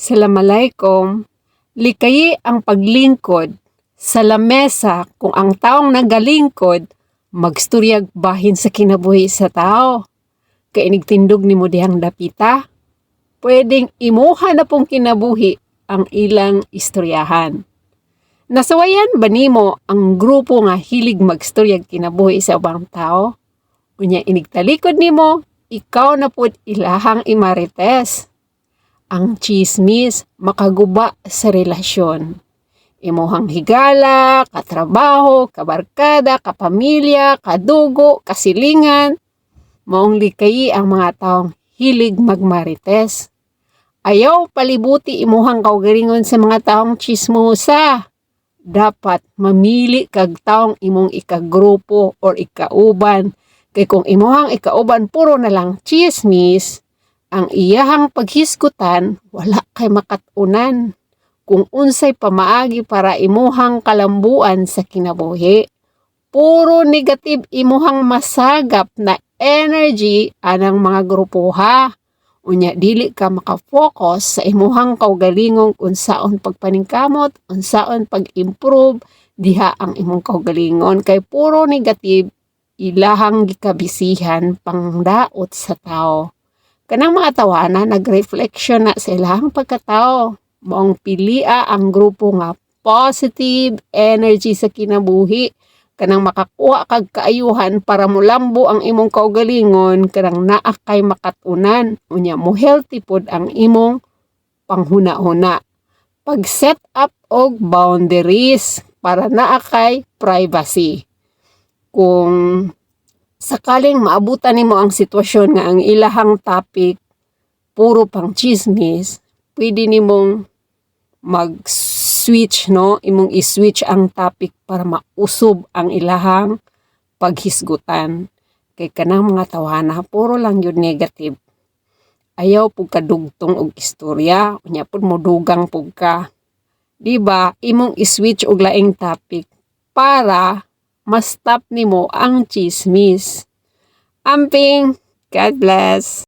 Assalamualaikum. Likayi ang paglingkod sa lamesa kung ang taong nagalingkod magstoryag bahin sa kinabuhi sa tao. Kay inigtindog nimo dihang dapita, pwedeng imuha na pong kinabuhi ang ilang istoryahan. Nasuwayan ba nimo ang grupo nga hilig magstoryag kinabuhi sa ubang tao? Unya inigtalikod nimo, ikaw na pud ilahang imarites. Ang chismis makaguba sa relasyon. Imuhang higala, katrabaho, kabarkada, kapamilya, kadugo, kasilingan. Maong likayi ang mga taong hilig magmarites. Ayaw palibuti imuhang kaugalingon sa mga taong chismosa. Dapat mamili kag taong imong ikagrupo or ikauban. Kay kung imuhang ikauban puro na lang chismis, ang iyahang paghisgutan wala kay makat-unan kung unsay pamaagi para imuhang kalambuan sa kinabuhi. Puro negative imuhang masagap na energy anang mga grupoha. Unya dili ka makafocus sa imuhang kaugalingong unsaon pagpaningkamot, unsaon pag-improve diha ang imong kaugalingon kay puro negative ilahang gikabisihan pangdaot sa tao. Kanang mga tawana nag-reflection na sa ilahang pagkatao. Maong pilia ang grupo nga positive energy sa kinabuhi, kanang makakuha kag kaayuhan para mulambo ang imong kaugalingon, kanang naa kay makat-unan, unya mo healthy pod ang imong panghuna-huna. Pag set up og boundaries para naa kay privacy. Kung sakaling maabutan nimo ang sitwasyon nga ang ilahang topic puro pang chismis, pwede nimong mag-switch, no? Imong i-switch ang topic para mausob ang ilahang paghisgutan. Kay kanang mga tawhana puro lang yun negative. Ayaw pud kadugtong og istorya, unya pud modugang pud ka. Di ba? Imong i-switch og laing topic para ma-stop nimo ang chismis. Amping, God bless.